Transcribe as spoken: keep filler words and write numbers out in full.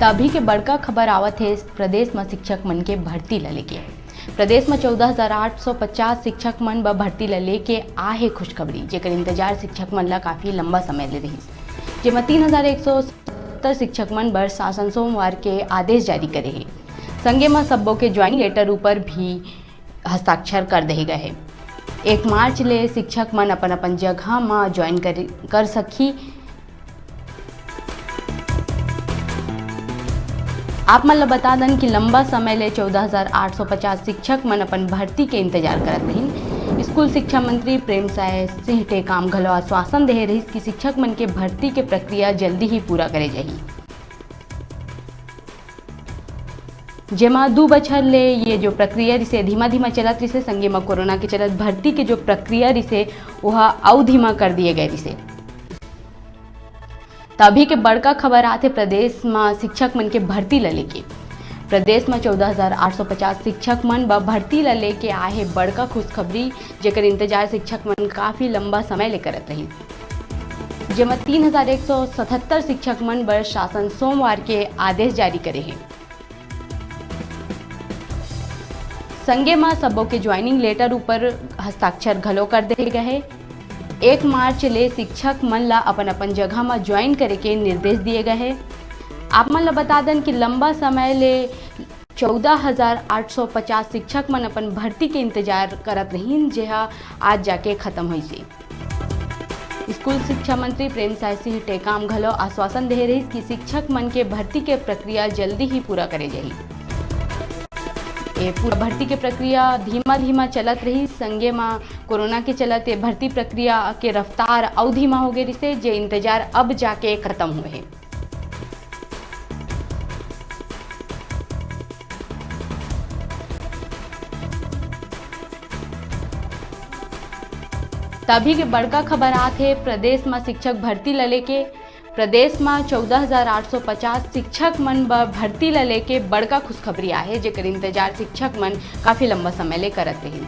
त अभी के बड़का खबर आवत हे प्रदेश म शिक्षक मन के भर्ती ल लेके। प्रदेश म चौदह हजार आठ सौ पचास शिक्षक मन ब भर्ती ल लेके आहे खुशखबरी, जेकर इंतजार शिक्षक मन ल काफी लंबा समय ले रहिस, जेमा तीन हजार एक सौ सत्तर शिक्षक मन बर शासन सोमवार के आदेश जारी करे हे। संगे म सब्बो के ज्वाइनिंग लेटर ऊपर भी हस्ताक्षर कर दे गए हे। एक मार्च ले शिक्षक मन अपन अपन जगह म ज्वाइन कर, कर सकही। आप मन ल बता दन कि लंबा समय ले चौदह हजार आठ सौ पचास शिक्षक मन अपन भर्ती के इंतजार करत रहिन। स्कूल शिक्षा मंत्री प्रेमसाय सिंह टेकाम घलो आश्वासन देहे रहिस कि शिक्षक मन के भर्ती के प्रक्रिया जल्दी ही पूरा करे जाही। जेमा दू बछर ले ये जो प्रक्रिया रिसे धीमा-धीमा चलत रिसे, संगे म कोरोना के चलत भर्ती के जो प्रक्रिया रिसे ओहा अउ धीमा कर दिए गए रिसे। त अभी के बड़का खबर आथे प्रदेश म शिक्षक मन के भर्ती ल लेके। प्रदेश म चौदह हजार आठ सौ पचास शिक्षक मन ब भर्ती ल लेके आए हे बड़का खुशखबरी, जेकर इंतजार शिक्षक मन काफी लंबा समय ले करत रहिस, जेमा तीन हजार एक सौ सतहत्तर शिक्षक मन बर शासन सोमवार के आदेश जारी करे हे। संगे म सब्बो के ज्वाइनिंग लेटर ऊपर हस्ताक्षर घलो कर दे गए हे। एक मार्च ले शिक्षक मन ला अपन अपन जगह म ज्वाइन करे के निर्देश दिए गए हे। आप मन ला बता दन कि लंबा समय ले चौदह हजार आठ सौ पचास शिक्षक मन अपन भर्ती के इंतजार करत रहिन, जेहा आज जाके खत्म होइस हे। स्कूल शिक्षा मंत्री प्रेमसाय सिंह टेकाम घलो आश्वासन दे रहिस कि शिक्षक मन के भर्ती के प्रक्रिया जल्दी ही पूरा करे जाही। ए पूरा भर्ती के प्रक्रिया धीमा-धीमा चलत रहिस, संगे म कोरोना के चलत ए भर्ती प्रक्रिया के रफ्तार अउ धीमा हो गे रिसे, जे इंतजार अब जाके खत्म हुए हे। त अभी के बड़का खबर आत हे प्रदेश म शिक्षक भर्ती ल लेके। प्रदेश म चौदह हजार आठ सौ पचास शिक्षक मन ब भर्ती ल लेके बड़का खुशखबरी आहे, जेकर इंतजार शिक्षक मन काफी लंबा समय ले करत रहिन।